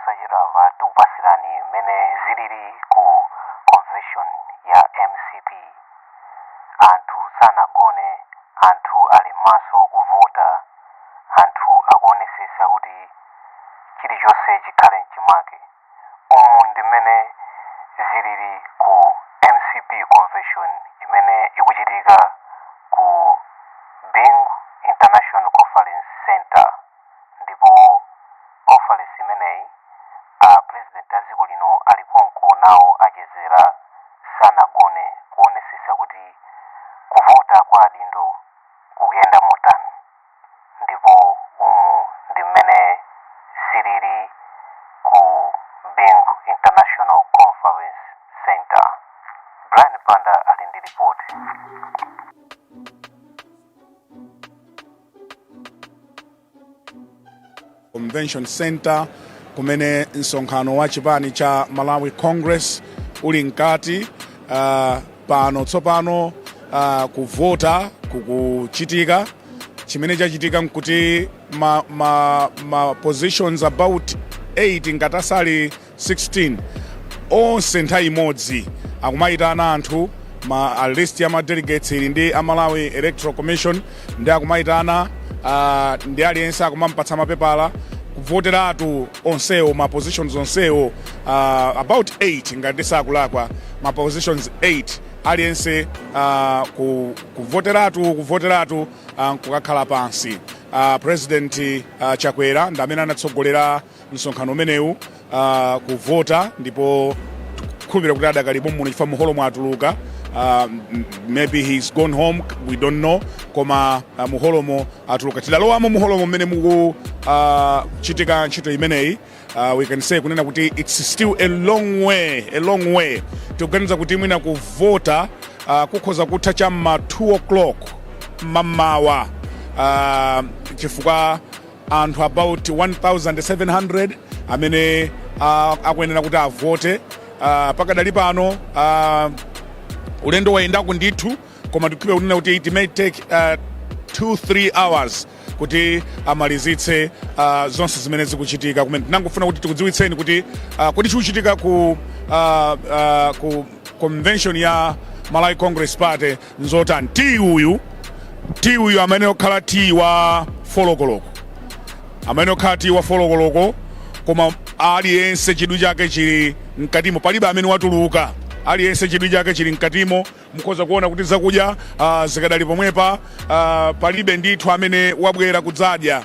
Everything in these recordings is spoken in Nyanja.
Posachedwapa tikupasirani mmene zilili ku convention ya MCP. Anthu sanagone, anthu ali m'maso kuvota, anthu akuonesesa kuti chilichonse chikhale mchimake. Umu ndi mmene zilili ku MCP convention imene ikuchitika ku Bingu International Conference Center. Ndipo conference imeneyi a president a dziko lino ali konko nawo, achezera, sanagone kuonesesa kuti kuvota kwa adindo kukuyenda motani. Ndipo umu ndi mmene zilili ku Bingu International Conference Center. Brian Banda ali ndi ripoti. Convention Center, kumene msonkhano wa chipani cha Malawi Congress uli mkati. Pano tsopano kuvota kukuchitika. Chimene chachitika nkuti ma positions about 8, ngati asali 16, onse nthawi imodzi akumayitana anthu. Ma a list ya ma delegates ili ndi a Malawi Electoral Commission, ndi akumayitana ndi aliyense akumampatsa mapepala kuvoteratu onsewo, ma positions onsewo, about 8 ngati ndisakulakwa, ma positions 8, aliyense kuvoteratu kukakhala pansi. President Chakwera ndi amene anatsogolera msonkhano umenewu kuvota, ndipo khulupirira kuti adakalipo muno chifukwa muholo mwatuluka. Maybe he's gone home, we don't know, koma muholomo atuluka. Tidalowamo muholomo mmene mukuchitika ntchito imeneyi. We can say kunena kuti it's still a long way, a long way. Tikuganiza kuti mwina kuvota kukhoza kutha cham'ma 2 o'clock mammawa, chifukwa anthu about 1700 amene akuyenera kuti avote. Pakadali pano ulendo wayendako ndithu, koma tikukhulupirira kunena kuti it may take 2 3 hours kuti amalizitse zonse zimene zikuchitika kumene. Tinangofuna kuti tikudziwitseni kuti kuti chikuchitika ku convention ya Malawi Congress Party nzotani. Tii uyu amene okhala tii wa folokoloko, amene okhala tii wa folokoloko, koma aliyense chidwi chake chili mkatimo, palibe amene watuluka. Aliyense chidwi chake chili mkatimo. Mukhoza kuona kuti zakudya zikadali pomwepa. Palibe ndithu amene wabwera kudzadya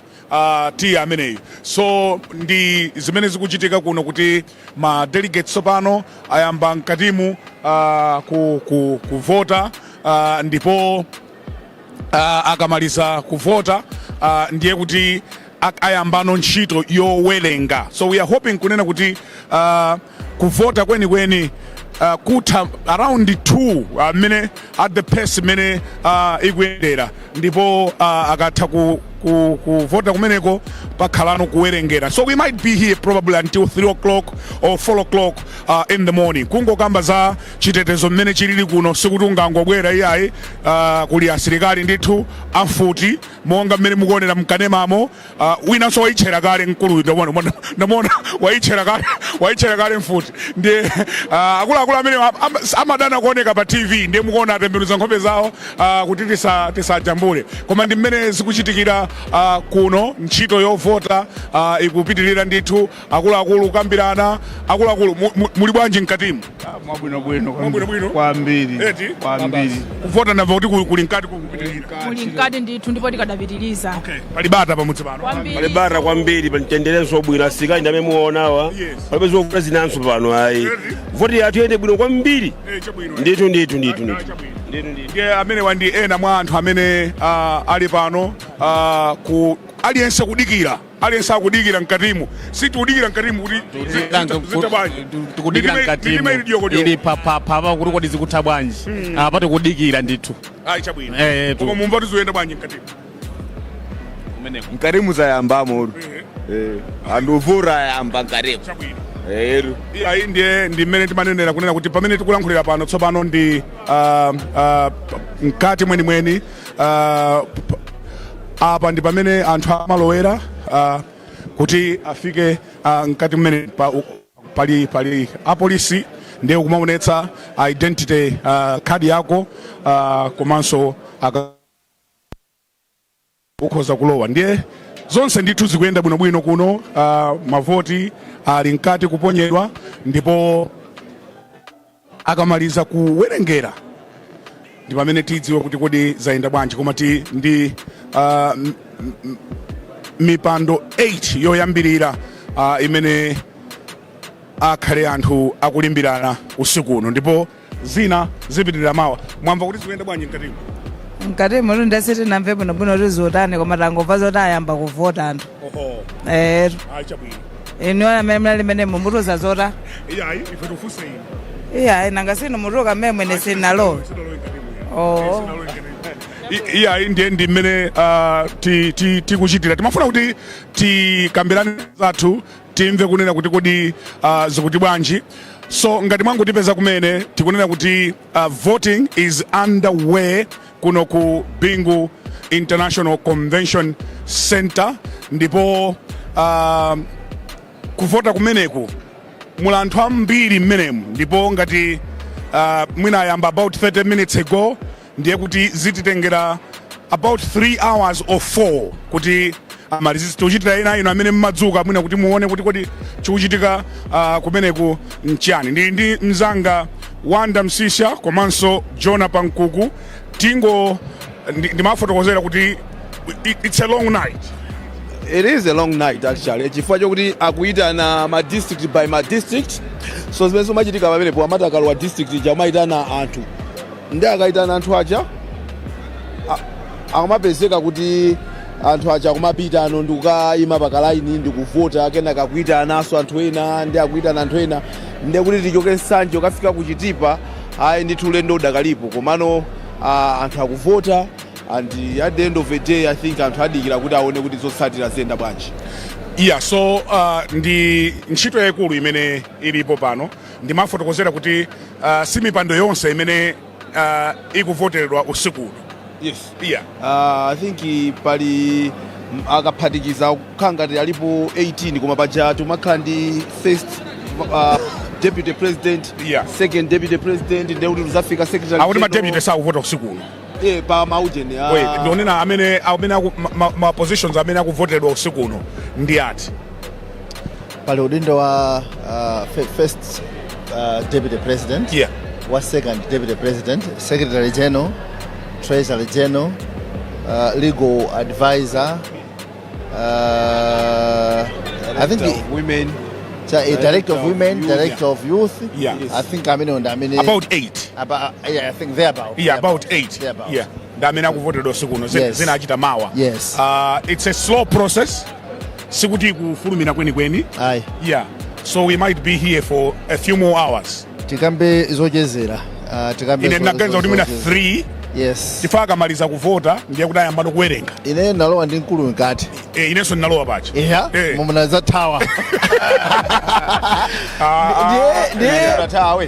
tii ameneyu. So ndi zimene zikuchitika kuno, kuti ma delegates tsopano ayamba mkatimu kuvota, ndipo akamaliza kuvota ndiye kuti ayambano ntchito yowerenga. So we are hoping kunena kuti kuvota kwenikweni kutha around 2, mmene at the pace mmene ikuyendera, ndipo akatha kuvota kumeneko pakhalano kuwerengera. So we might be here probably until 3 o'clock or 4 o'clock in the morning. Kungokamba za chitetezo mmene chilili kuno, sikuti ungangobwera iyayi. Kuli asilikali ndithu amfuti monga mmene mukuonera mkanemamo. Winanso wayitchera kale mkuluyu, ndamuona wayitchera kale, wayitchera kale mfuti. Ndiye akuluakulu amene amadana kuoneka pa TV, ndiye mukuona atembenuza nkhope zawo kuti tisajambule. Koma ndi mmene zikuchitikira kuno. Ntchito yovota ikupitirira ndithu, akuluakulu kukambirana. Akuluakulu, muli bwanji mkatimu? Mwabwinobwino. Mwabwinobwino? Kwambiri. Eti? Kwambiri. Kuvota ndamva kuti kuli mkati, kukupitirira. Muli mkati ndithu, ndipo tikadapitiriza. Okay. Pali bata pamudzi pano? Kwambiri. Pali bata kwambiri, pali mtenderenso bwino. Asilikali ndi amene muwaonawa. Palibe zovuta zinanso pano ayi. Eti? Voti yathu yende bwino kwambiri. Eh, chabwino. Ndithu, ndithu, ndithu, Ah, ndithu. chabwino. Ndithu, ndithu. Ndiye amenewa ndi ena mwa anthu amene ali pano, ku aliyense kudikira, aliyense akudikira mkatimu. Sitikudikira mkatimu kuti zitha bwanji? Tikudikira. Mitima ili Mkatimu dyokodyo. Ili papapa kuti kodi zikutha bwanji apa? Tikudikira ndithu. Ayi, chabwino. Eh, Koma mumva tiziyenda bwanji mkatimu? Kumeneko. Mkatimu zayambamo. Anthu uvota ayamba mkatimu. Chabwino. Eru. Ayi, ndiye ndi mmene timanenera kunena kuti pamene tikulankhulira pano tsopano ndi mkati mwenimweni. Apa ndi pamene anthu amalowera. Kuti afike mkati mmene pali apolisi, ndiye kumaonetsa identity card yako, komanso ukhoza kulowa. Ndiye zonse ndithu zikuyenda bwinobwino kuno. Mavoti ali mkati kuponyedwa, ndipo akamaliza kuwerengera ndi pamene tidziwe kuti kodi zayenda bwanji. Koma ti ndi mipando 8 yoyambirira imene akhale anthu akulimbirana usiku uno, ndipo zina zipitirira mawa. Mwamva kuti zikuyenda bwanji mkatimo? Mkati mutu ndese tinamve bwinobwino kuti zotani, koma tangomva zoti ayamba kuvota anthu. Oho. Eh. Ayi, chabwino. Inu amene mnali mene mumutuza zota? Iyayi, ife tifunse inu. Iyayi, nanga sinu mutuka mmene mwene sinalowe. Oh. Iyayi, ndiye ndi mmene tikuchitira. Timafuna kuti tikambirane zathu, timve kunena kuti kodi zikuti bwanji. So ngati mwangotipeza kumene, tikunena kuti voting is underway kuno ku Bingu International Convention Center, ndipo kuvota kumeneku muli anthu ambiri mmenemu. Ndipo ngati mwina ayamba about 30 minutes ago, ndiye kuti zititengera about 3 hours or 4 kuti amalize. Tikuchitira ena ino amene mmadzuka mwina kuti muone kuti kodi chikuchitika kumeneku nchiyani. Ndi mzanga Wanda Msisha komanso Jona Pankuku. Tingo ndimafotokozera kuti it's a long night. It is a long night actually, chifukwa chokuti akuyitana ma district by ma district. So zimene zimachitika pamenepo, amati akalowa district ija amayitana anthu, ndi akayitana anthu aja akumapezeka kuti anthu aja akumapita ano ndikukayima pakalaini ndikuvota, kenaka akuyitananso anthu ena, ndi akuyitana anthu ena, ndi kuti tichoke Nsanje ukafika ku Chitipa, ayi ndithu ulendo udakalipo. Komano anthu akuvota, and at the end of the day I think anthu adikira kuti aone kuti zotsatira ziyenda bwanji. Yeah, so ndi ntchito yayikulu imene ilipo pano. Ndimafotokozera kuti si mipando yonse imene ikuvoteredwa usiku uno. Yes. Yeah. I think pali akaphatikiza kukhala ngati alipo 18, koma paja timakhala ndi first deputy president, second deputy president, ndiye kuti tuzafika secretary Akuti ma general. Deputy sakuvota usiku uno. Eh, pa maujeni. Wait, ndionena amene ma positions amene akuvoteredwa usiku uno ndi ati? Pali udindo wa first deputy president, wa second deputy president, secretary general, treasury general, legal advisor, I think Director of women. Director of women, youth. Director of youth. I think amene ndi amene About 8. About, yeah, I think thereabout. Yeah, about 8. Thereabout. Yeah, ndi amene akuvoteredwa usiku uno. Zina achita mawa. Yes. It's a slow process, sikuti kufulumira kwenikweni. Ayi. Yeah, so we might be here for a few more hours. Tikambe zochezera, tikambe Ine ndinaganiza kuti mwina zochezera. 3, chifukwa akamaliza kuvota ndiye kuti ayambano kuwerenga. Ine ndalowa ndi mkulu mkati. Eh, inenso ndinalowa pacha. Iya. Eh. Mumunazathawa. Ndiye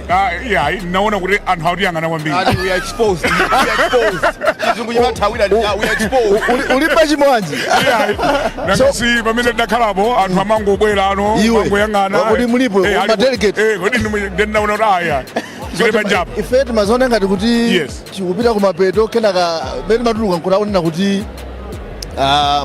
Ah, yeah, naona kuti anthu akutiyang'ana kwambiri. Ati we are exposed. We are exposed. Chizungu chimathawira ndi we are exposed. Ulipa chimwanji. Nangasi pamene ndakhalapo anthu amangobwera ano Iwe, mangoyang'ana. kodi mulipo, Eh, ma delegate? Eh, kodi ndinaona kuti aya zili panjapo. Ife timaziona ngati kuti chikupita kumapeto, kenaka pene matuluka nkuti kuti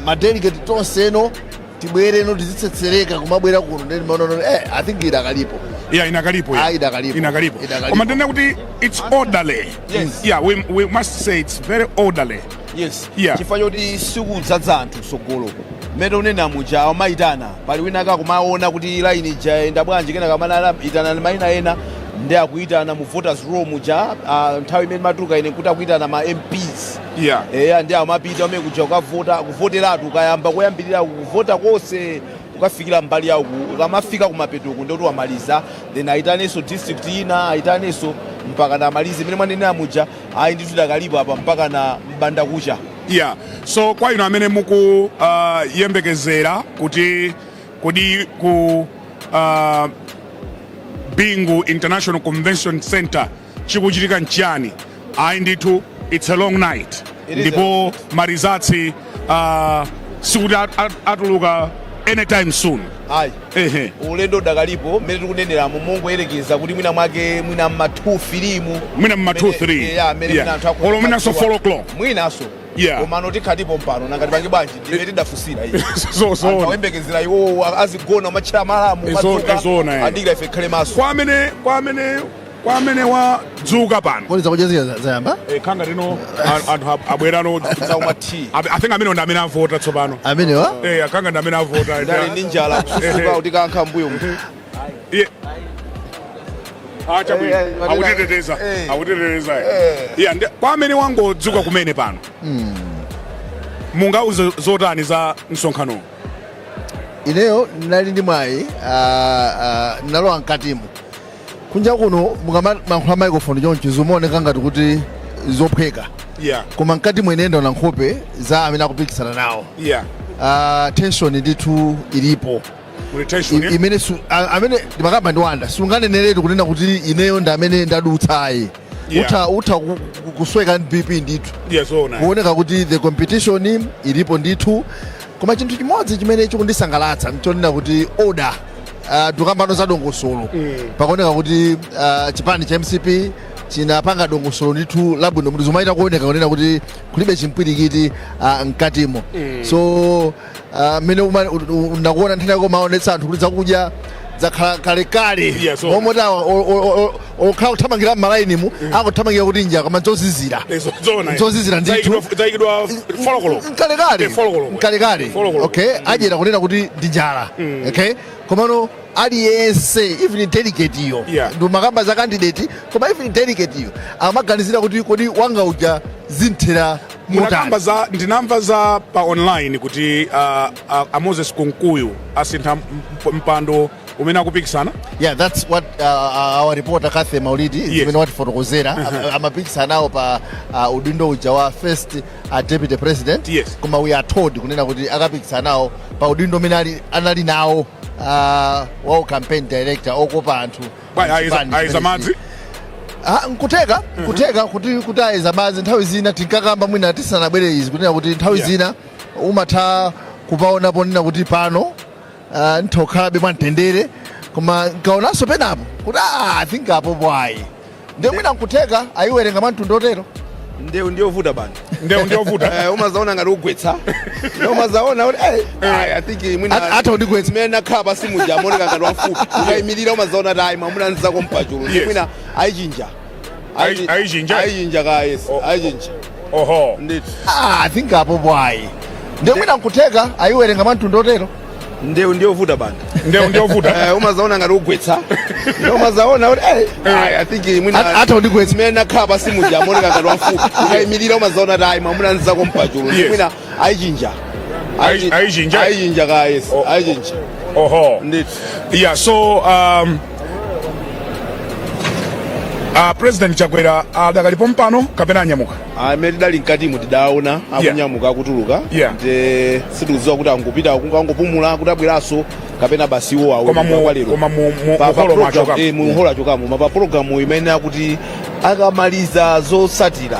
ma delegate tonseno tibwereno tizitsetsereka kumabwera kuno. Ndeni maonono, eh, I think idakalipo. Yeah, inakalipo, yeah. Ah, idakalipo. Inakalipo. Idakalipo. Koma ndinena kuti it's orderly. Yes. Yeah, we must say it's very orderly. Yes. Yeah. Chifukwa choti sikudzadza anthu sogolo mmene unena muja, amayitana pali wina akakumaona kuti line ija yenda bwanji, kenaka kamana itana mayina ena, ndi akuyitana mu voters roll muja. Nthawi imene matuluka ine kuti akuyitana ma MPs. Eya, ndi amapita amene kuja kukavota, kuvoteratu ukayamba kuyambirira kuvota konse ukafikira mbali yawo, ukamafika kumapetuku ndikuti wamaliza, then ayitanenso district ina, ayitanenso mpaka na amalize. Imene mwanenera muja, ayi ndithu dakalipo apa mpaka na mbanda kucha. Yeah, so kwa inu amene mukuyembekezera kuti kodi ku Bingu International Convention Center chikuchitika nchiyani, ayi ndithu it's a long night. It is. Ndipo ma results sikuti atuluka Anytime soon. Ayi. Ehe. Ulendo udakalipo. Mmene tikuneneramo, mongoyerekeza kuti mwina mwake mwina mma 2 3. Mwina mma 2, 3. Yeah, mmene mwina anthu Olo mwinanso 4 o'clock. Mwinanso. Komano tikhalipo mpano, nangati pange bwanji? Ndimene tidafusira iyi. So Anthu ayembekezera, iwowo azigona, umatchera malamu. Izona, eh. Adikira ife khale maso. Kwa amene wadzuka pano. Kodi zakudya zija zayamba? Eh, khanga lino anthu abwerano. Zauma tea. I think amene ndi amene avota tsopano. Amenewa? Eh, akanga ndi amene avota. Ndali ndi njala, kususuka kuti kankha mbuyo. Ah, chabwino. Eh, eh, Akutiteteza. Eh. Akutiteteza. Yeah, kwa amene wangodzuka kumene pano, mungauze zotani za msonkhano? Ineyo ndinali ndi mwayi, ndinalowa mkatimo. Kunja kuno mukamayankhula microphone chonchi zimaoneka ngati kuti zophweka, koma mkati mwene ndaona nkhope za amene akupikisana nawo. Tension ndithu ilipo. Muli tension, eh? Imene amene ndimakamba ndiwanda sunganeneretu kunena kuti ineyo ndi amene ndadutsayi. Utha kusweka ndi BP ndithu. Yeah, zoona. Kuoneka kuti the competition ilipo ndithu, koma chinthu chimodzi chimene chikundisangalatsa nchonena kuti order, tikambano za dongosolo, pakuoneka kuti chipani cha MCP chinapanga dongosolo ndithu labwino, kuti zimaita kuoneka kunena kuti kulibe chimpwirikiti mkatimo. So mmene nakuona nthani yako maonetsa anthu kuti zakudya zakhala kalekale. Yeah, so- Momwe okhala kuthamangira m'malainimu, akuthamangira kuti nja, koma nzozizira. Eh, zoona. Nzozizira ndithu. Zayikidwa 4 o'clock. Kalekale. Eh, 4 o'clock. Kalekale. 4 o'clock. Okay, adyera kunena kuti ndi njala. Okay, komano aliyense, even delegate iyo, ndimakamba za candidate, koma even delegate iyo amaganizira kuti kodi wanga uja zinthera Munakamba motani? za, ndinamva za pa online kuti a Moses Kunkuyu asintha mpando umene akupikisana. Yeah, that's what our reporter Kathe Maulidi zimene watifotokozera. Amapikisana nawo pa udindo uja wa first deputy president, koma we are told kunena kuti akapikisana nawo pa udindo umene anali nawo wa campaign director, okopa anthu. Bwana, mchipani ayiza chimene madzi. Ah, nkuteka kuti ayeza madzi. Nthawi zina tinkakamba mwina tisanabwere izi kunena kuti nthawi zina umatha kupaona ponena kuti pano nthokhalabe mwamtendere, koma nkaonanso penapo kuti ah, I think apo bwayi, ndiye mwina nkuteka ayiwerenga mwamtundu otero. Ndewu ndiyovuta bana. Ndewu ndiyovuta. Eh, umazaona ngati ugwetsa. Nde umazaona kuti eh, I think mwina Atha kundigwetsa. Mmene nakhala pasi muja amaoneka ngati wamfupi. Ukayimirira umazaona kuti ayi, mwamuna nzako mpachulu. Ndi mwina ayichinja. Ayichinja? Ayichinja ka, yes. Ayichinja. Oho. Ndithu. Ah, I think apo bwayi, ndiye mwina nkuteka ayiwerenga mwamtundu otero. Ndewu ndiyovuta bana. Ndewu ndiyovuta. Eh, umazaona ngati ugwetsa. Nde umazaona kuti eh, I think mwina Atha kundigwetsa. Mmene nakhala pasi muja amaoneka ngati wamfupi. Ukayimirira umazaona kuti ayi, mwamuna nzako mpachulu. Ndi mwina ayichinja. Ayichinja? Ayichinja ka, yes. Ayichinja. Oho. Ndithu. Yeah, so President Chakwera adakalipo mpano kapena anyamuka? Amene tidali mkatimo tidaona akunyamuka, akutuluka. Nde sitikudziwa kuti angopita angopumula kuti abweranso, kapena basi iwo awo. Koma kwa lero. Koma mu Pa holo program- mwachokamo. Eh, mu holo achokamo. Ma pa program imene akuti akamaliza zotsatira,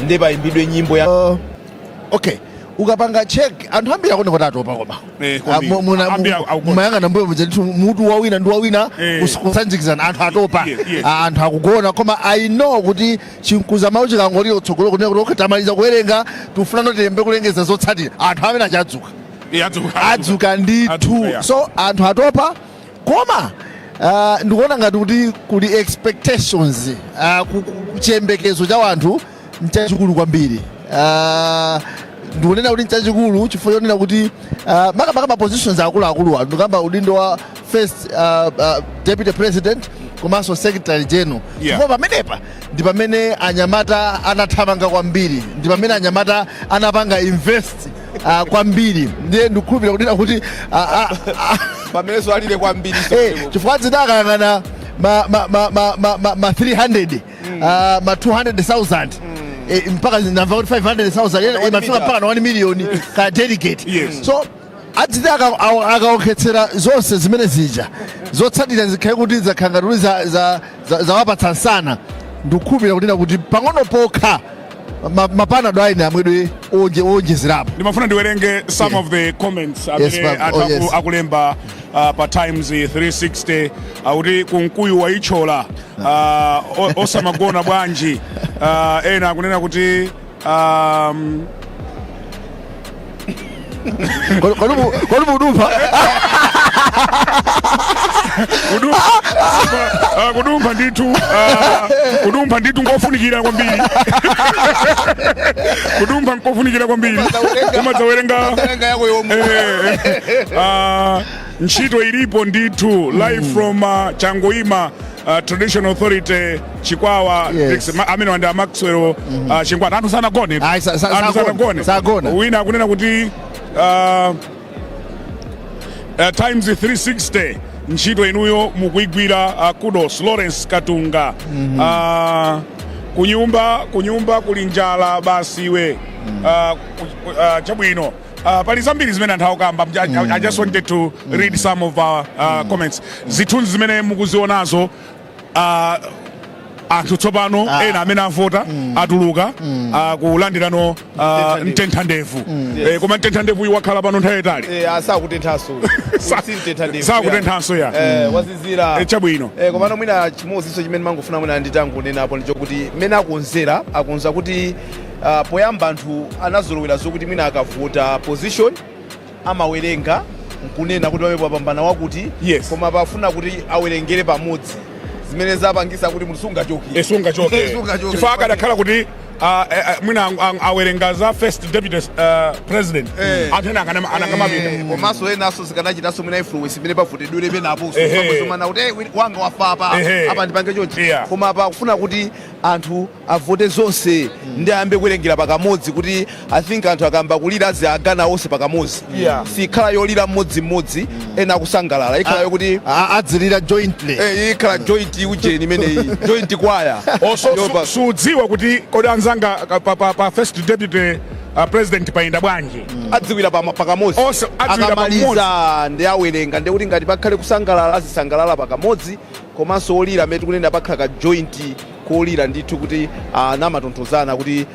nde payimbidwe nyimbo ya Okay, ukapanga check, anthu ambiri akuoneka kuti atopa, koma Eh, kwambiri. Ah, Ambiri akugona. mumayang'ana mbuyo muja ndithu, mutu wawina ndi wawina, kusanjikizana, anthu atopa. Yes. Ah, anthu akugona, koma I know kuti chinkuza mawu chikangolira kutsogolo kunena kuti okay, tamaliza kuwerenga, tifuna tiyambe kulengeza zotsatira, anthu amene achadzuka. Yeah, adzuka. Adzuka ndithu. Adzuka, yeah. So anthu atopa, koma ndikuona ngati kuti kuli expectations, chiyembekezo cha anthu nchachikulu kwambiri. Ndikunena kuti nchachikulu chifukwa chonena kuti makamaka ma positions akuluakulu, ndikamba udindo wa first deputy president komanso secretary general, chifukwa pamenepa ndi pamene anyamata anathamanga kwambiri, ndi pamene anyamata anapanga invest kwambiri. Ndiye ndikukhulupirira kunena kuti pamenenso alire kwambiri. Eh, chifukwa zidakayang'ana ma 300, ma 200,000, mpaka namva kuti 500,000, imafika mpaka na 1 million ka delegate. So adziti akaonkhetsera zonse zimene zija, zotsatira zikhale kuti zakhala ngati kuti zawapatsa msana. Ndikukhulupirira kunena kuti pang'ono pokha Mapanado aine amwedwe owonjezerapo. Ndimafuna ndiwerenge some of the comments amene anthu akulemba pa Times 360, akuti Kunkuyu waichola, osamagona bwanji? Ena akunena kuti Kodi mudumpha? Kudumpha ndithu, kudumpha ndithu ngofunikira kwambiri, kudumpha nkofunikira kwambiri, umadzawerenga. Werenga yako yomwe. Ntchito ilipo ndithu. Live from Changoima Traditional Authority, Chikwawa. Amene wandi a Maxwell Chingwata. Anthu sanagone. Ayi, Anthu sagona. sanagone. Sagona. Wina akunena kuti Times 360, ntchito inuyo mukuigwira, kudos. Lawrence Katunga. Kunyumba kuli njala basi iwe. Chabwino, pali zambiri zimene anthu akukamba. I just wanted to read some of our comments. Zithunzi zimene mukuzionazo, anthu tsopano ena amene avota atuluka kulandirano mtenthandevu. Koma mtenthandevu uyu wakhala pano nthawi yayitali. Asakutenthanso. Simtenthandevu. Sakutenthanso ya. Wazizira. Chabwino. Komano mwina chimodzinso chimene mangofuna mwina nditangonenapo ndichokuti mmene akonzera, akonza kuti poyamba anthu anazolowera zokuti mwina akavota position amawerenga nkunena kuti pamene papambana wakuti, koma pafuna kuti awerengere pamodzi, zimene zapangisa kuti munthu sungachoke. Sungachoke. Sungachoke. Chifukwa akadakhala kuti mwina awerenga za first deputy president, anthu ena anakamapita. Komanso enanso zikanachitanso mwina influence imene pavotedwere penapo mana kuti, "Eh, wanga wafa apa, apa ndipange chonchi." Koma apa akufuna kuti anthu avote zonse ndi ayambe kuwerengera pakamodzi, kuti I think anthu akamba kulira aziagana onse pakamodzi. Sikhala yolira mmodzimmodzi, ena akusangalala, ikhala yokuti adzilira jointly. Ikhala joint ujeni imeneyi, joint kwaya. Also sudziwa kuti kodi anzanga pa first deputy president payenda bwanji. Adziwira pakamodzi. Onse adziwira pamodzi. Akamaliza ndi awerenga, ndi kuti ngati pakhale kusangalala azisangalala pakamodzi, komanso olira amene tikunena pakhala ka joint kolira ndithu, kuti namatonthozana kuti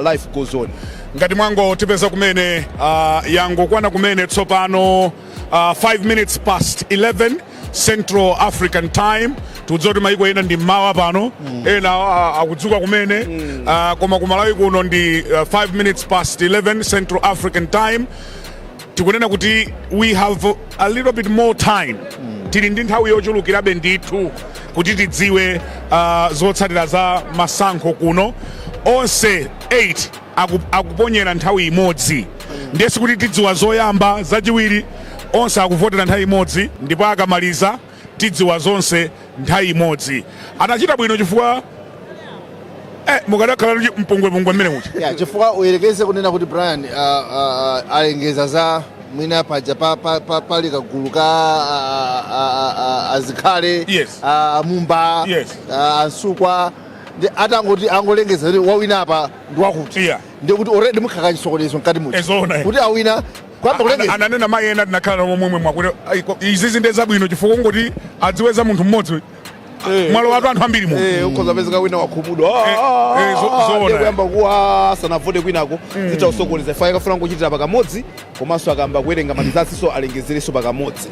life goes on. Ngati mwangotipeza kumene, yangokwana kumene tsopano 5 minutes past 11 Central African Time. Tikudziwa kuti maiko ena ndi mmawa pano, ena akudzuka kumene, koma kumalawi kuno ndi 5 minutes past 11 Central African Time. Tikunena kuti we have a little bit more time, tili ndi nthawi yochulukirabe ndithu kuti tidziwe zotsatira za masankho kuno. Onse 8 akuponyera nthawi imodzi, ndiye sikuti tidziwa zoyamba, zachiwiri. Onse akuvotera nthawi imodzi, ndipo akamaliza tidziwa zonse nthawi imodzi. Anachita bwino chifukwa mukadakhala kuti mpungwepungwe mmene mucha. Yeah, chifukwa uyerekeze kunena kuti Brian, alengeza za mwina paja pali kagulu ka azikhale amumba, ansukwa, ndi atangoti angolengeza kuti wawina apa ndi wakuti, ndi kuti already mukhala chisokonezo mkati muja. Zoona, eh. Kuti awina kwamba kulengeza. Ananena mayi ena tinakhala nawo momwe mwakuti, "Ai, izizi ndi zabwino chifukwa kungoti adziwe za munthu mmodzi, mwalo watu anthu ambiri muno." Ukhoza pezeka wina wakhumudwa. Zoona. Kuyamba kuwa asanavote kwinako, zitha kusokoneza. Ife akafuna kuchitira pakamodzi, komanso akamba kuwerenga ma results so alengezerenso pakamodzi.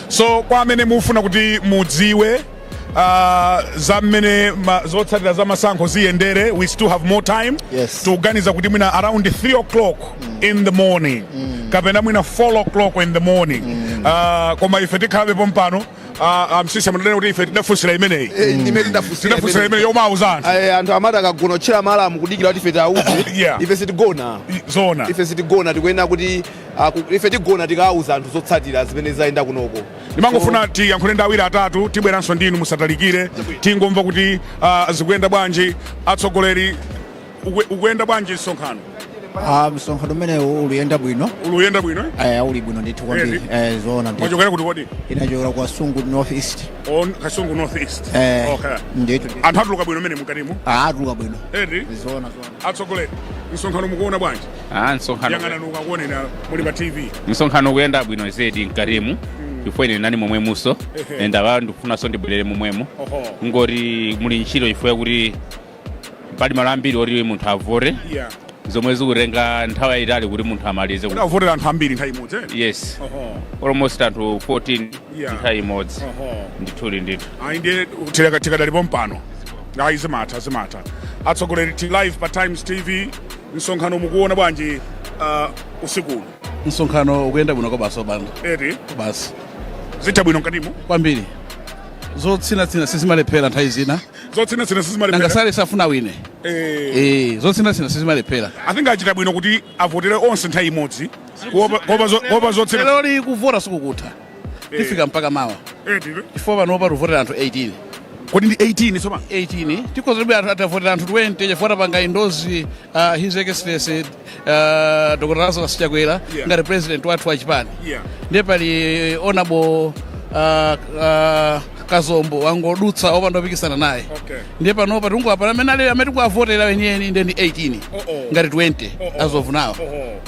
So kwa amene mufuna kuti mudziwe za mmene zotsatira za masankho ziyendere, we still have more time. Tikuganiza kuti mwina around 3 o'clock in the morning kapena mwina 4 o'clock in the morning, koma ife tikhalabe pompano. Msisi amanena kuti ife tidafunsira imeneyi. Ndimene tidafunsira. Tidafunsira imeneyi yomauza anthu. Anthu amati akagona otchera ma alarm kudikira kuti ife tiauze. Ife sitigona. Zoona. Ife sitigona, tikuyenera kuti ife tigona tikauza anthu zotsatira zimene zayenda kunoko. Ndimangofuna tiyankhule ndi awiri atatu, tibweranso ndinu, musatalikire. Tingomva kuti zikuyenda bwanji. Atsogoleri, ukuyenda bwanji msonkhano? Ah, msonkhano umenewu uliyenda bwino. Uluyenda bwino, eh? Eh, uli bwino ndithu kwambiri. Eh, zoona ndithu. Mwachokera kuti kodi? Inachokera kwa Kasungu North East. On Kasungu North East. Eh, okay. Ndithu. Anthu atuluka bwino mene mukatimu? Ah, atuluka bwino. Edi. Zoona, zoona. Atsogoleri, msonkhano mukuona bwanji? Ah, msonkhano Yang'ana nukakuonera muli pa TV. Msonkhano ukuyenda bwino zedi mkatimu, chifukwa ine nani momwemuso. Ndaba ndikufunanso ndibwerere momwemo. Ngoti muli ntchito, chifukwa kuti Pali malo ambiri oti munthu avote zomwe zikutenga nthawi yayitali kuti munthu amalize. Kuti avotera anthu ambiri nthawi imodzi, eh? Yes. Almost anthu 14 nthawi imodzi. Ndithudi, ndithu. Ayi, ndiye tikadalipo mpano. Ayi, zimatha, zimatha. Atsogoleri, ti live pa Times TV. Msonkhano mukuona bwanji usiku uno? Msonkhano ukuyenda bwino kobaso banda. Eti? Basi. Zitha bwino mkatimo? Kwambiri. Zotsinatsina sizimalephera nthawi zina. Zotsinatsina sizimalephera. Nanga sale safuna wine. Eh, zotsinatsina sizimalephera. I think achita bwino kuti avotere onse nthawi imodzi kuopa zotsina. Lero kuvota sikukutha, tifika mpaka mawa. Eti? Chifukwa panopa tikuvotera anthu 18. Kodi ndi 18 soma? 18. Tikhoza tibe anthu atavotera anthu 20 chifukwa tapanga endorse His Excellency Dr Lazarus Chakwera ngati president wathu wa chipani. Ndiye pali Honorable Kazombo wangodutsa opanda opikisana naye. Ndiye panopa tikungowapana amene ali amene tikuwavotera weniweni, ndiye ndi 18 ngati 20 as of now.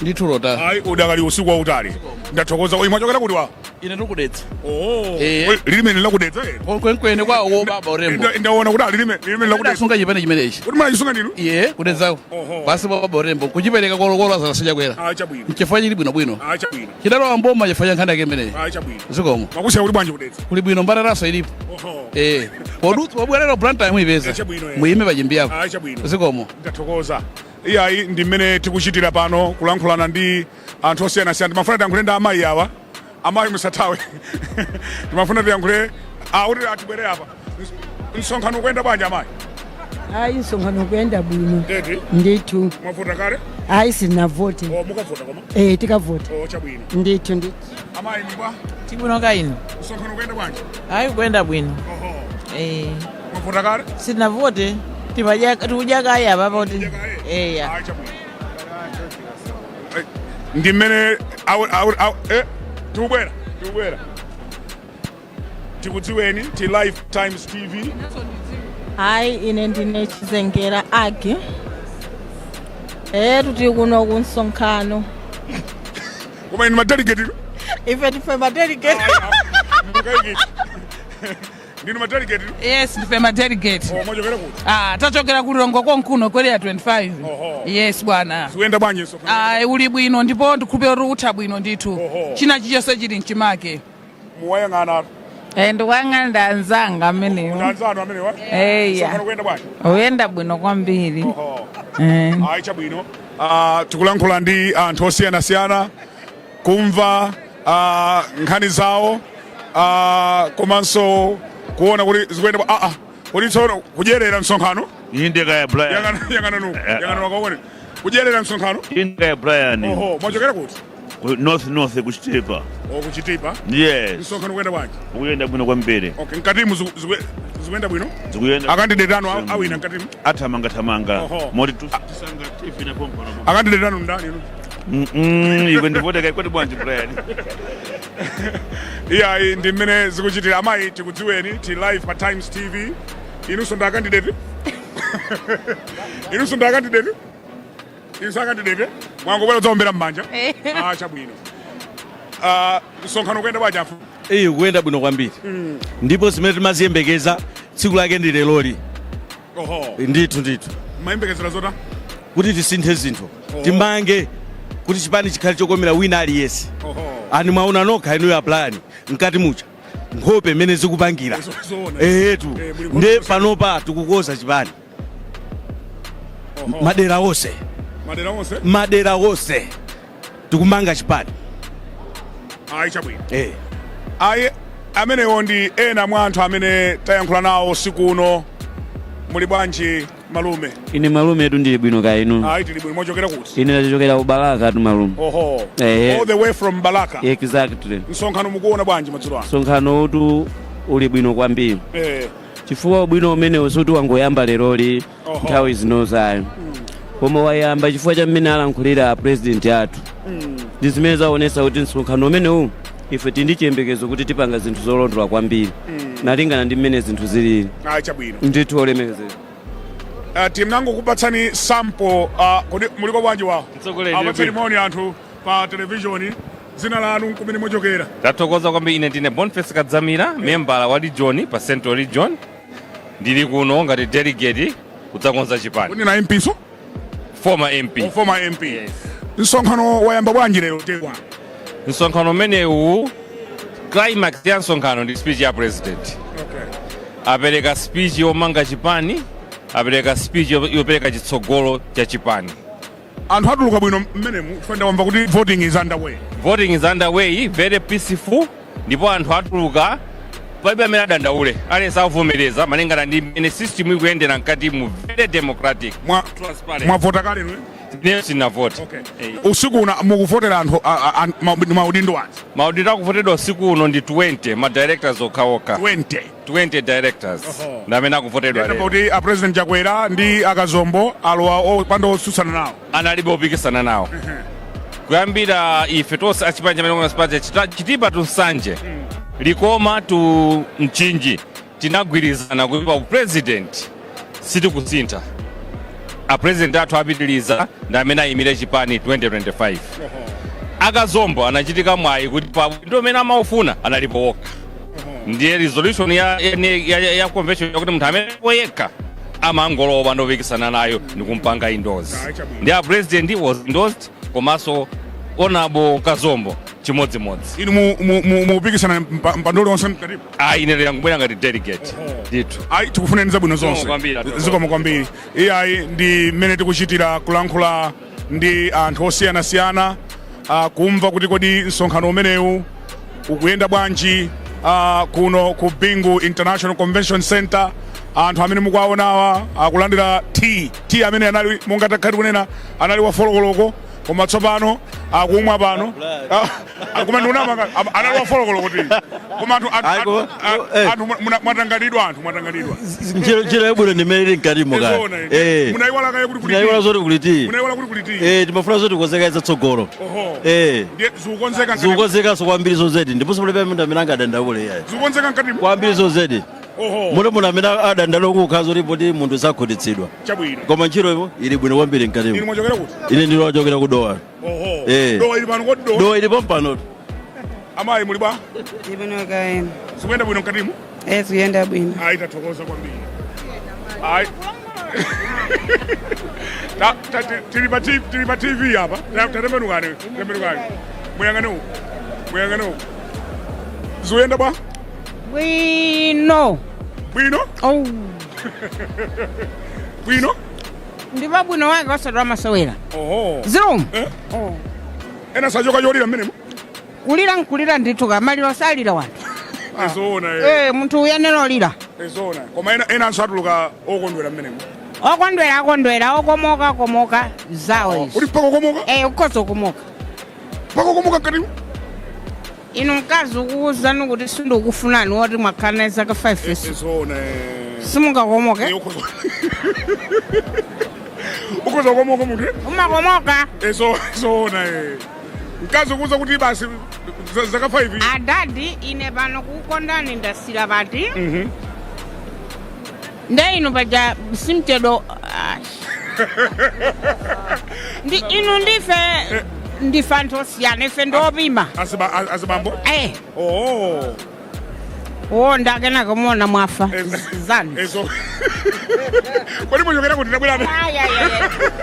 Ndithu lota. Ayi, udakali usiku wautali. Ndathokoza. Oyi, mwachokera kuti wa? Ine ndikudetsa. Oh. Eh. Lilime lakudetsa, eh? Kwenkweni kwawo baba urembo. Ndaona kuti lilime lakudetsa. Ndasunga chipani chimenechi. Kuti munachisunga ndinu? Iye kudetsako. Basi, baba urembo kuchipereka kwa Lazarus Chakwera. Ah, chabwino. Nchifukwa chili bwinobwino. Ah, chabwino. Chidalowa mboma chifukwa cha nkhani yake imeneyi. Ah, chabwino. Zikomo. Makusiya kuti bwanji kudetsa? Kuli bwino, mbatataso ilipo. Eh, podutsa wabwerera Blantyre muyipeza. Eh, chabwino, eh. Muyime pachimbiyapo. Ah, chabwino. Zikomo. Ndathokoza. Iyayi, ndi mmene tikuchitira pano, kulankhulana ndi anthu osiyanasiyana. Timafuna tiyankhule ndi amayi awa. Amayi, musathawe. Timafuna tiyankhule akuti atibwere apa. Msonkhano ukuyenda bwanji, amayi? Ayi, msonkhano ukuyenda bwino. Eti? Ndithu. Mwavota kale? Ayi, sinavote. Oh, mukavota koma? Eh, tikavota. Oh, chabwino. Ndithu, ndithu. Amayi, mbwa? Tibwino kaino. Msonkhano ukuyenda bwanji? Ayi, kuyenda bwino. Eh. Mwavota kale? Sinavote. Timadya, tikudya kaya apa poti. Eya. Ayi, chabwino. Ndi mmene tikubwera, tikubwera. Tikudziweni, ti live Times TV. Hayi, ine ndine Chizengera Agi. Etu tili kuno ku msonkhano. Koma inu madelegate? Ife tife madelegate. Ndinu madelegate? Yes, ndife madelegate. Oh, mwachokera kuti? Ah, tachokera ku Lilongwe konkuno, ku Area 25. Yes, bwana. Zikuyenda bwanji msonkhano? Ah, uli bwino ndipo ndikhulupirira kuti utha bwino ndithu. China chilichonse chili mchimake. Muwayang'ana? Eh, ndikuyang'anira anzanga amenewo. Anzanu amenewa? Eya. Msonkhano kuyenda bwanji? Uyenda bwino kwambiri. Eh. Ayi, chabwino. Ah, tikulankhula ndi anthu osiyanasiyana kumva nkhani zawo komanso kuona kuti zikuyenda kuti tsono kudyerera msonkhano. Inde kaya, Brian. Yang'ana nuku, yang'ana wakaone kudyerera msonkhano. Inde kaya, Brian. Oho, mwachokera kuti? Ku North, kuchitipa. O, kuchitipa. Yes. Msonkhano kuyenda bwanji? Ukuyenda bwino kwambiri. Okay, mkatimu zikuyenda bwino? Zikuyenda. Acandidate anu awina mkatimu? Athamanga thamanga. Moti tisanga TV na pompo. Acandidate anu ndani inu? Iwe ndivote kai kwati bwanji, Brian? Iyayi, ndi mmene zikuchitira. Amayi, tikudziweni, ti live pa Times TV. Inunso ndi acandidate? Inunso ndi acandidate? Inunso acandidate? Mwangobwera kudzaombera m'manja? Ah, chabwino. Ah, msonkhano kuyenda bwanji, afu? Iyi kuyenda bwino kwambiri. Ndipo zimene timaziyembekeza, tsiku lake ndi leroli. Ndithu, ndithu. Mayembekezera zota? Kuti tisinthe zinthu, timange kuti chipani chikhale chokomera wina aliyense. Ani mwaona nokha inuyo aplani mkati mucha nkhope imene zikupangira. Zoona. Ehetu. Eh, muli Nde panopa tikukoza chipani madera onse. Madera onse? Madera onse tikumanga chipani. Ayi, chabwino. Eh. Ayi, amenewo ndi ena mwa anthu amene tayankhula nawo usiku uno. Muli bwanji, malume? Ine, malume, etu ndili bwino, ka inu? Ayi, tili bwino. Mwachokera kuti? Ine ndachokera ku Balaka tu, malume. All the way from Balaka? Exactly. Msonkhano mukuona bwanji madzulo ano? Msonkhano utu uli bwino kwambiri chifukwa ubwino umenewu suti wangoyamba leroli, nthawi zinozayo, koma wayamba chifukwa cha mmene alankhulira a president athu. Ndi zimene zaonesa kuti msonkhano umenewu ife tili ndi chiyembekezo kuti tipanga zinthu zolondola kwambiri malingana ndi mmene zinthu zilili. Ayi, chabwino. Ndithu, olemekezeka. Timnangokupatsani sample. Kodi muliko bwanji wawo? Mtsogoleri, Apatseni ndili moni anthu pa televishoni, dzina lanu, kumene mwachokera. Tathokoza kwambiri. Ine ndine Boniface Kadzamira, membala wa region pa Central Region. Ndili kuno ngati delegate. Kudzakonza chipani. Kodi na MP so? Former MP. Oh, former MP. Msonkhano wayamba bwanji lero tekwa? Msonkhano umenewu, climax ya msonkhano ndi speech ya president. Apereka speech yomanga chipani, apereka speech yopereka chitsogolo cha chipani. Anthu atuluka bwino mmenemu? Chifukwa ndamva kuti voting is underway. Voting is underway, very peaceful, ndipo anthu atuluka, palibe amene adandaule. Aliyense akuvomereza malingana ndi mmene system ikuyendera mkati mu, very democratic, transparent. Mwavota kale inu? Ineyo sinavota. Okay. Usiku uno mukuvotera anthu maudindo anji? Maudindo akuvotedwa usiku uno ndi 20 ma directors okhaokha. 20? 20 directors ndi amene akuvotedwa lero. Kuti a President Chakwera ndi Akazombo alowa opanda otsutsana nawo? Analibe opikisana nawo. Kuyambira ife tonse achipani cha Malawi Congress Party, Chitipa to Nsanje, Likoma to Mchinji, tinagwirizana kuti pa president sitikusintha. A president athu apitiliza, ndi amene ayimire chipani 2025. Akazombo anachitika mwayi kuti pa udindo amene amaufuna analipo wokha, ndiye resolution ya convention yakuti munthu amene alipo yekha amangolowa opanda opikisana nayo ndikumpanga endorse. Ndi a president was endorsed, komanso Honorable Kazombo chimodzimodzi. Inu mupikisana mpando uliwonse mkatipo? Ayi, ine ndangobwera ngati delegate ndithu. Ayi, tikufuneni zabwino zonse. Zikomo kwambiri. Zikomo kwambiri. Iyayi, ndi mmene tikuchitira kulankhula ndi anthu osiyanasiyana, kumva kuti kodi msonkhano umenewu ukuyenda bwanji kuno ku Bingu International Convention Center. Anthu amene mukuwaonawa akulandira tea. Tea amene anali, monga takhala tikunena, anali wa 4 koloko, koma tsopano akumwa pano. Koma ndikunama, anali wa 4 koloko tea, koma anthu mwatanganidwa, anthu mwatanganidwa. Ntchito yabwino ndimene ili mkatimo kale. Zoona, eh. Munayiwala kaye kuti kuli Tinayiwala tea. zoti kuli tea. Munayiwala kuti kuli tea. Eh, timafuna zoti kukonzeka zatsogolo. Ndiye zikukonzeka mkatimo? Zikukonzekanso kwambiri zozedi, ndiponso palibe munthu amene angadandaule iyayi. Zikukonzeka mkatimo? Kwambiri zozedi. Muti munthu amene adandaula kukhala zoti poti munthu sakhutitsidwa. Koma ntchito ili bwino kwambiri mkatimo. Inu mwachokera kuti? Ine ndinochokera ku Dowa. Dowa ili pano kodi? Dowa Dowa ilipo mpano. Amayi, muli bwa? Ibwino kaena. Zikuyenda bwino mkatimo? Eh, zikuyenda bwino. Ayi, tathokoza kwambiri. Ayi. Tili pa TV apa. Tatembenukani, tembenukani. Muyang'ane uku. Muyang'ane uku. Zikuyenda bwa? Bwino. Bwino? Oh. Bwino? Ndipo bwino wake osati wamasewera. Zilombo. Eh? Oh. Ena sachoka cholira mmenemo? Kulira nkulira ndithu, kamaliro salira wanthu. Zoona, eh. Eh, munthu uyenera olira. Zoona. Koma enanso atuluka okondwera mmenemo. Okondwera akondwera, okomoka akomoka, zawo izo. Uli mpaka okomoka? Eh, ukhoza okomoka. Mpaka okomoka mkatimo? Inu, mkazi ukuwuzani kuti sindikufunani, woti mwakhala naye zaka 5 years. Zoona, eh. Simungakomoke? Ukhoza kukomoka munthu, eh? Umakomoka. Zoona, eh. Mkazi ukuuza kuti basi zaka 5. Adadi, ine pano kukondani ndasila pati. Nde inu paja simchedo. Ah. Ndi inu ndife anthu osiyana, ife ndiopima. Azibambo? Eh. Oh. Wonda kenaka muona mwafa zanu. Ezo. Kodi muchokera kuti? Tabwera? Ay, ay, ay,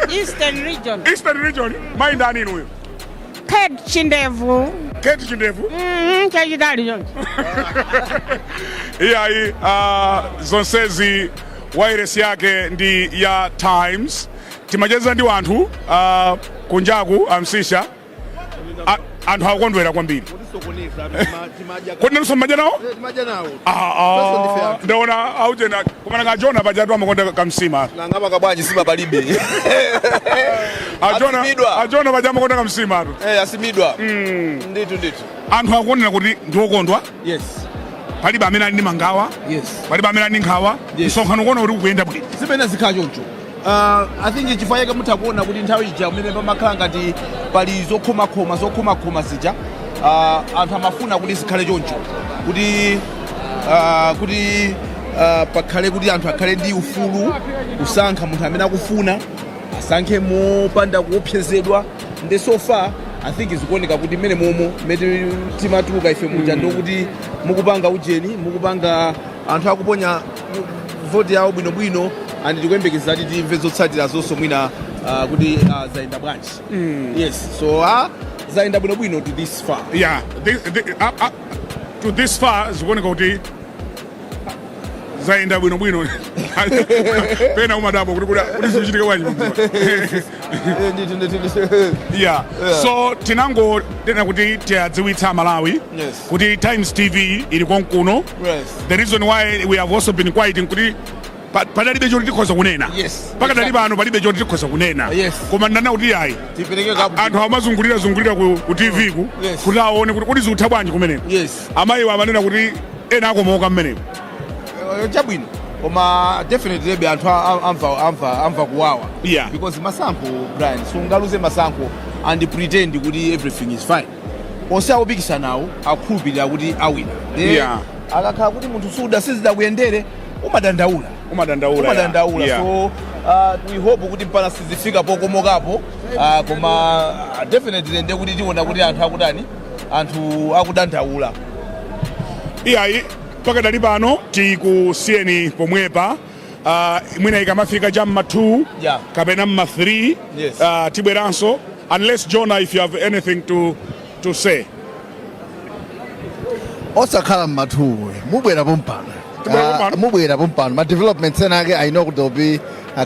ay. Eastern Region. Eastern Region. Mayi ndani inuyo? Kate Chindevu. Kate Chindevu? Chachitali choncho. Iyayi, zonsezi wireless yake ndi ya Times. Timacheza ndi anthu kunjaku amsisha. Anthu akukondwera kwambiri. Kodi nanso mmadya nawo? Timadya nawo. Ah, ah, ndaona aujena kumana kajona pajatu amakonda kamsima. Nangama kabwanji sima palibe. Ajona. Asimidwa. Ajona paja amakonda kamsima atu. Eh, asimidwa. Ndithu ndithu. Anthu akuonera kuti ndiokondwa. Palibe amene ali ndi mangawa. Palibe amene ali ndi nkhawa. Msonkhano kuona kuti ukuyenda bwino. Zimene zikhala choncho, I think chifukwa chake mutha kuona kuti nthawi ija umene pamakhala ngati pali zokhomakhoma zokhomakhoma zija, anthu amafuna kuti zikhale choncho kuti pakhale kuti anthu akhale ndi ufulu kusankha munthu amene akufuna asankhe mopanda kuopsezedwa. Ndi so far I think zikuoneka kuti mmene momo mmene timatuluka ife muja, ndokuti mukupanga ujeni, mukupanga anthu akuponya voti yawo bwinobwino. And tikuyembekeza kuti timve zotsatira zonso mwina kuti zayenda bwanji. Yes, so zayenda bwinobwino to this far. Yeah, up to this far zikuoneka kuti zayenda bwinobwino. Pena umadabwa kuti zikuchitika bwanji. Yeah. So tinangonena kuti tiyadziwitsa Malawi kuti Times TV ili konkuno. The reason why we have also been quiet nkuti padalibe choti tikhoza kunena. Pakadali pano palibe choti tikhoza kunena. Koma ndana kuti ayi, tipereke kapu. Anthu amazungulira zungulira ku TV ku kuti aone kuti zikutha bwanji kumeneko. Amayiwo amanena kuti ena akomoka mmeneko. Chabwino, koma definitely be anthu amva kuwawa because masankho, Brian, sungaluze masankho and pretend kuti everything is fine. Onse akupikisanawo akhulupirira kuti awina. Akakhala kuti munthu suda sizidakuyendere, umadandaula. Umadandaula. Umadandaula. So we hope kuti mpana sizifika pokomokapo, koma definitely nde kuti tiona kuti anthu akutani, anthu akudandaula. Iyayi, pakadali pano tikusiyeni pomwepa. Mwina ikamafika cha mma 2 kapena mma 3 tibweranso, unless, Jonah, if you have anything to say. Osakhala mmatuwe, mubwera pompano. Tibwera pompano? Mubwera pompano. Ma developments ena ake, I know kuti they'll be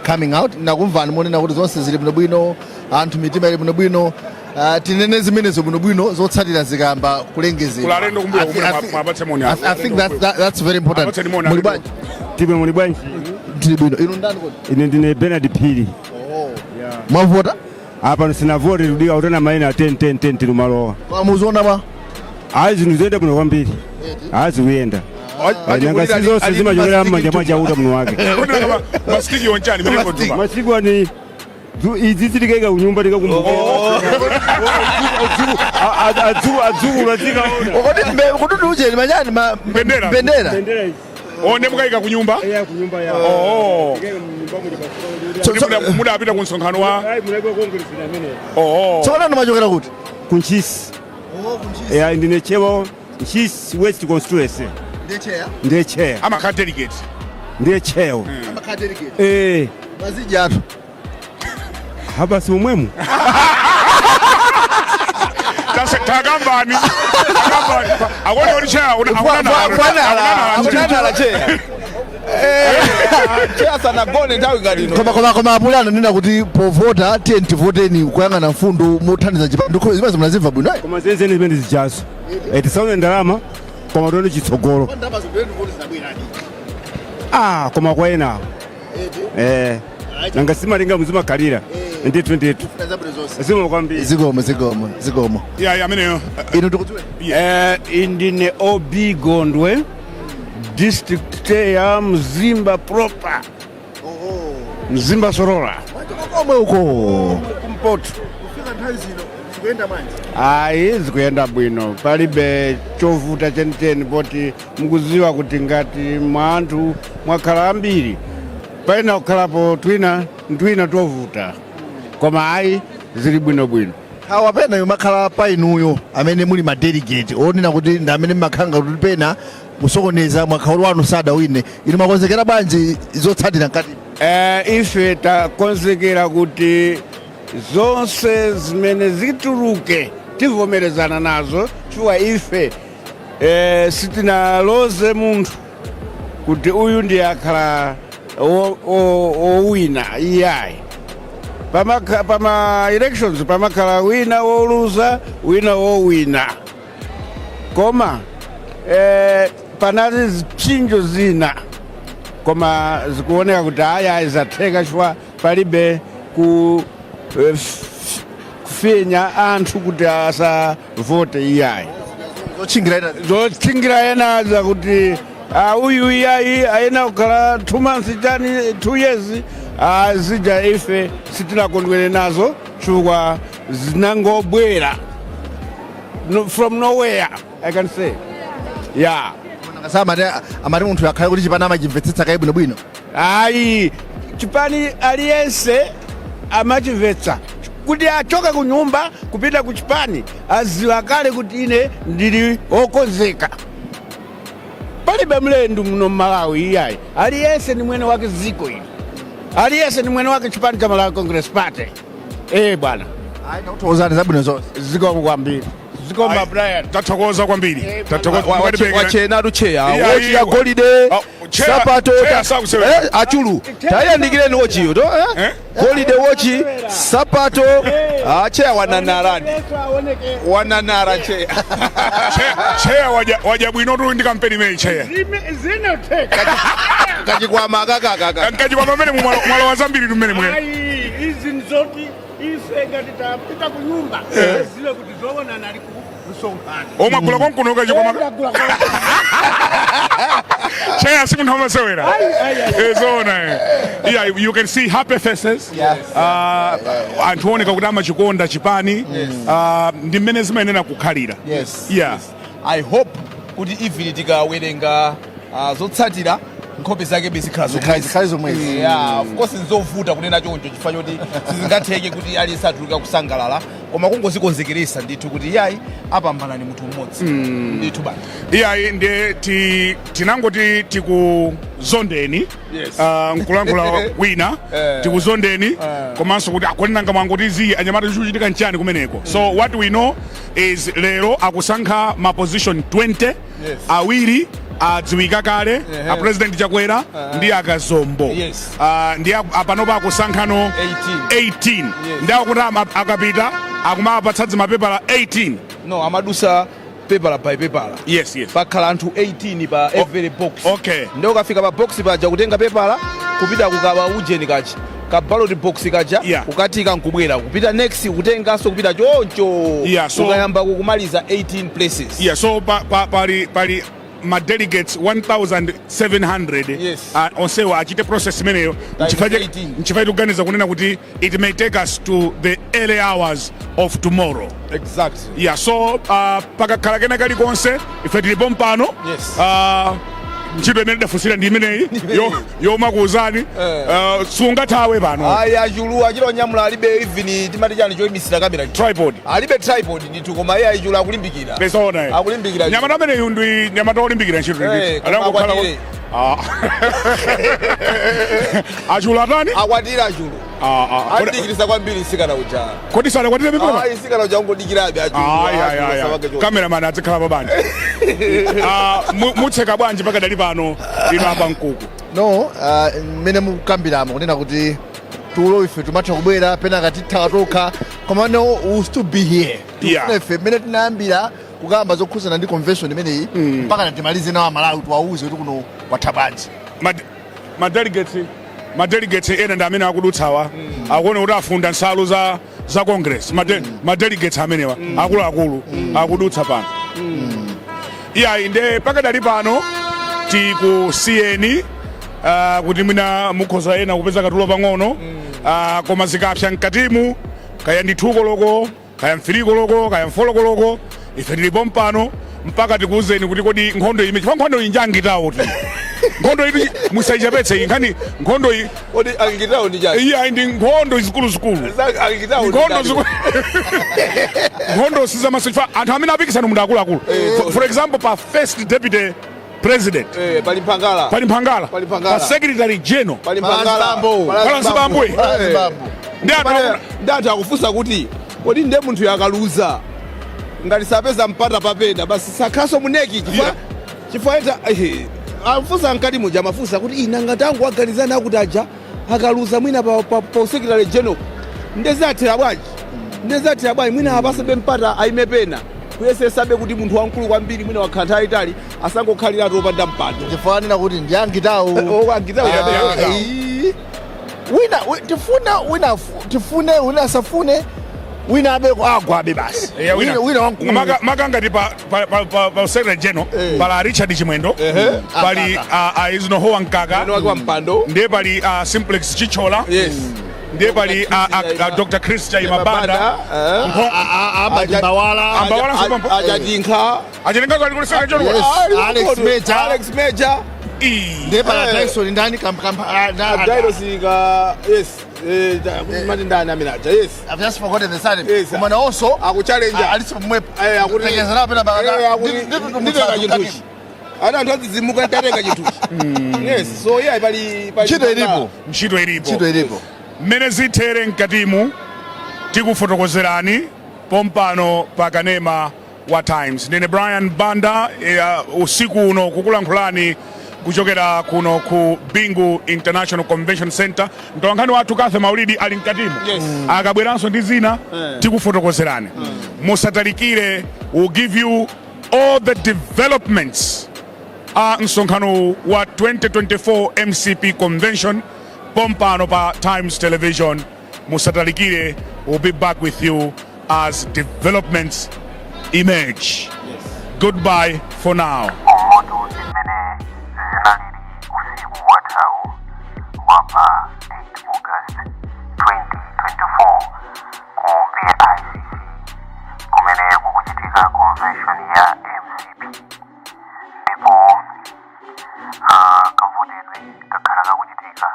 coming out. Nakumvani monena kuti zonse zili bwinobwino, anthu mitima ili bwinobwino. Tinene zimenezo bwinobwino zotsatira zikamba kulengezedwa. Kulalendo kumbuyo kumene mwapatse moni. I think that's very important. Apatseni moni. Muli alendo. bwanji? Tibe, muli bwanji? Tili bwino. Inu ndani kodi? Ine ndine Bernard Phiri. Mwavota? Apa sinavote, tudika kutena maina 10 10 10 tilumalowa. Muziona ba? Ayi, zinthu ziyenda bwino kwambiri, ayi, zikuyenda. Nanga si zonse zimachokera m'manja mwa Chauta muno wake. Masitiki onchani mene kotupa? Masiku ani izi zitikaika kunyumba, tikakumbukira adzukulu azikaona. Kodi kuti uje manyani ma Bendera. Bendera. One mukayika kunyumba? Kunyumba ya. Oh. Kuti mudapita ku msonkhano wa oh. Tsono ndimachokera kuti? Kuntchisi. Ya, ndine chewa Ntchisi West constituency. Ndiye chair? Ndiye chair. Amakhala delegate. Ndiye chair. Amakhala delegate? Eh. Maziji athu. Habasi umwemu. Takambani, takambani, akuona kuti chair Akunanala chair. Chair sanagone nthawi ngati ino. Koma apulana nena kuti povota, tiye tivoteni kuyang'ana mfundo mothandiza chipani. Ndikho zimene munazimva bwino, eh? Koma zenzene zimene zijazo, tisaone ndalama koma tione chitsogolo. Ah, koma kwa enawo, nanga simalinga muzimakhalira ndithu ndithu. Zikomo kwambiri. Zikomo, zikomo, zikomo. Ya, ameneyo. Inu tikudziwe? Indine OB Gondwe, district chair Mzimba proper, Mzimba Sorola. Komwe uko? Kumpoto. Kufika nthawi zino zikuyenda bwanji? Ayi, zikuyenda bwino, palibe chovuta chenicheni, poti mukuziwa kuti ngati mwanthu mwakhala ambiri, paina kukhalapo twina ntwina tovuta, koma ayi, zili bwinobwino. Awa pena yumakhala pa inuyo amene muli ma delegate onena kuti ndi amene mmakhanga kuti pena kusokoneza mwakhaulu wanu sadawine, inu makonzekera bwanji zotsatira mkati? Ife takonzekera kuti zonse zimene zituluke tivomerezana nazo, chifukwa ife sitinaloze munthu kuti uyu ndiye akhala owina, iyayi. Pama elections pamakhala wina woluza, wina wowina, koma panali zipsinjo zina, koma zikuoneka kuti ayi ayi, zatheka, chifukwa palibe kufinya anthu kuti asavote, iyayi. Zotchingira ena. Zotchingira ena zakuti uyu iyayi, ayena kukhala 2 months chani, 2 years, zija ife sitinakondwere nazo, chifukwa zinangobwera no, from nowhere, I can say, yeah. Sa amati munthu akhale kuti chipani amachimvetsetsa kaye bwinobwino. Ayi, chipani aliyense amachimvetsa kuti achoke ku nyumba kupita ku chipani aziwa kale kuti ine ndili wokonzeka. Palibe mlendu muno Mmalawi, iyayi, aliyense ni mwene wake ziko ili. Aliyense ni mwene wake chipani cha Malawi Congress Party. Eh bwana. Ayi, takuthokozani, zabwino zonse. Zikomo kwambiri. Zikomo, Brian. Tathokoza kwambiri. Tathokoza. Wachenatu cheya Iya, wochi ya iya. golide, Cheya- sapato cheya sakusewera. achulu tayandikireni wochiyo to golide wochi sapato. Ah, cheya wananarani wananara cheya. Cheya waja bwino tu ndi kampeni imeyi cheya. Zinoteka. Kachikwama akakakaka. Kachikwama mmene mwalowa zambiri tu mmene mwe. Ayi, izi nzoti ife ngati tapita ku nyumba zile kuti zoona nali ku msonkhano. Omwe agula konkuno kachikwama. Cheya si munthu amasewera. Zoona. Yeah, you can see happy faces. Anthu oneka kuti amachikonda chipani. Ndi mmene zimayenera kukhalira. Yes. Yeah. I hope kuti even tikawerenga zotsatira, nkhope zake bezikhala Zikhale zomwezi. Yeah, of course nzovuta kunena choncho chifukwa choti sizingatheke kuti aliyense atuluka kusangalala, koma kungozikonzekeresa ndithu kuti yayi, apambana ni munthu mmodzi ndithu bana. Iyayi, ndiye tinangoti tikuzondeni. Nkulankhula wina tikuzondeni komanso kuti akonenanga mwangoti zi anyamata, chikuchitika nchani kumeneko? So what we know is lero akusankha ma position 20. Awiri adziwika kale, a President Chakwera ndi akazombo. Ndi apanopa akusankhano 18. 18. Ndi akuti akapita akumapatsa zimapepala 18. No, amadusa pepala by pepala. Yes. Pakhala anthu 18 pa every box. Okay. Ndi ukafika pa box paja, kutenga pepala, kupita kukaba ujeni kacha ka ballot box kaja, kukatika nkubwera, kupita next, kutenganso, kupita choncho. Yeah, ukayamba kukumaliza 18 places. Yeah, so pali ma delegates 1700. Onsewa achite process imeneyo. 18. Nchifukwa tikuganiza kunena kuti it may take us to the early hours of tomorrow. Exactly. Yeah, so pakakhala kena kalikonse ife tilipo mpano. Ntchito imene tidafunsira ndi imeneyi yomakuuzani. Sungathawe pano. Ayi, achulu achita onyamula, alibe even timati chani choyimisira kamera? Tripod. Alibe tripod ndithu, koma iye achulu akulimbikira. Pesaona eh. Akulimbikira. Nyamata ameneyu ndi nyamata olimbikira ntchito ndithu. Koma Adangokhala akwatire. Ah. Achulu atani? Akwatire achulu. Ah, ah. Adikirisa kwambiri sikana uja. Kodi sadakwatire pipopa? Ayi, sikana uja ungodikirabe achulu. Ayi, ayi, ayi, ayi. Cameraman adzikhala pabanja. Ah, mutseka bwanji pakadali pano ino apa mkuku? No, mmene mukukambiramo kunena kuti tulo ife tumatha kubwera pena katithawa tokha, koma no, we still be here. Tikufuna ife mmene tinayambira kukamba zokhuzana ndi convention imeneyi mpaka timalize nawo Amalawi, tiwauze kuti kuno kwatha bwanji. Ma delegates ena ndi amene akudutsawa, akuona kuti afunda nsalu za Congress. Ma delegates amenewa akuluakulu akudutsa pano. Iyayi, nde pakadali pano tikusiyeni kuti mwina mukhoza ena kupeza katulo pang'ono, koma zikapsa mkatimu, kaya ndi 2 koloko, kaya 3 koloko, kaya 4 koloko, ife tilipo mpano mpaka tikuwuzeni kuti kodi nkhondo ime, chifukwa nkhondo iyi njangitawo ti nkhondo iyi musayichepetse iyi nkhani nkhondo iyi. Kodi angitawo ndi chani? Iya, ndi nkhondo zikuluzikulu. Angitawo ndi Nkhondo chani? Nkhondo sizamaso chifukwa anthu amene apikisana munthu akuluakulu. For example, pa first deputy president Pali Mphangala. Pali Mphangala. Pali Mphangala. Pa secretary general Pali Mphangala. Pala Nzibambwe. Ndi anthu Ndi anthu akufunsa kuti kodi nde munthu akaluza ngati sapeza mpata papena basi sakhaso mu NEC, chifukwa ita afunsa mkati muja, amafunsa kuti ina ngati angu aganizana akuti aja akaluza mwina pa secretary general ndezathera bwanji, ndezathera bwanji, mwina apasabe mpata aime pena kuyesesabe kuti munthu wamkulu kwambiri mwina wakhala nthawi itali asangokhaliratu opanda mpando. Chifukwa nena kuti ndi angitawo. Oh, angitawo. Ah, wina tifuna wina tifune wina asafune, wina abe agwabe basi. Yeah, wina. Wina wamkulu. Maka ngati pa secretary general pala Richard Chimwendo, pali Eisenhower Mkaka. Mwene wake wa mpando. Ndiye pali Simplex Chithyola. Ndiye pali Dr. Chris Chaima Banda. Mbawala. Ambawala sopampo. Achajinkha. Achajinkha ali kuli secretary general. Yes. Alex Major. Alex Major. Ndiye pala Dyson ndani Dailos ka, yes, mati ndani amene aja, yes. I've just forgotten the surname. Yes. Koma nawonso Akuchallenja. aliso pomwepo. Akuti Tekeza nawo pena akuti ndithu nditeka chinthuchi. Ana anthu adzidzimuka ntatenga chinthuchi. Yes, so yeah, pali Ntchito ilipo. Ntchito ilipo. Ntchito ilipo. Mmene zithere mkatimu tikufotokozerani pompano pa kanema wa Times. Ndine Brian Banda, usiku uno kukulankhulani kuchokera kuno ku Bingu International Convention Center. Mtolankhani wathu Kathe Maulidi ali mkatimu. Akabweranso ndi zina tikufotokozerani. Musatalikire, will give you all the developments a msonkhano wa 2024 MCP Convention pompano pa Times Television. Musatalikire, we'll be back with you as developments emerge. Goodbye for now. Umoto ndi mmene zinalili usiku wathawu wa pa 8 August 2024 ku BICC kumene kukuchitika convention ya MCP, ndipo kavotedwe kakhala kakuchitika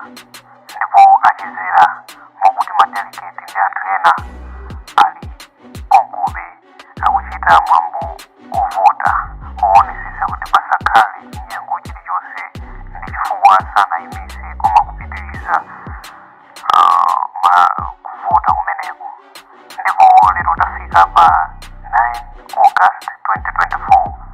ndipo achezera mokuti madelegate ndi anthu ena ali konkobe akuchita mwambo ovota owonetsetsa kuti pasakhale chinyengo chilichonse, ndi chifukwa sanayimitse koma kupitiriza kuvota kumeneko. Ndipo lero tafika pa 9 August 2024.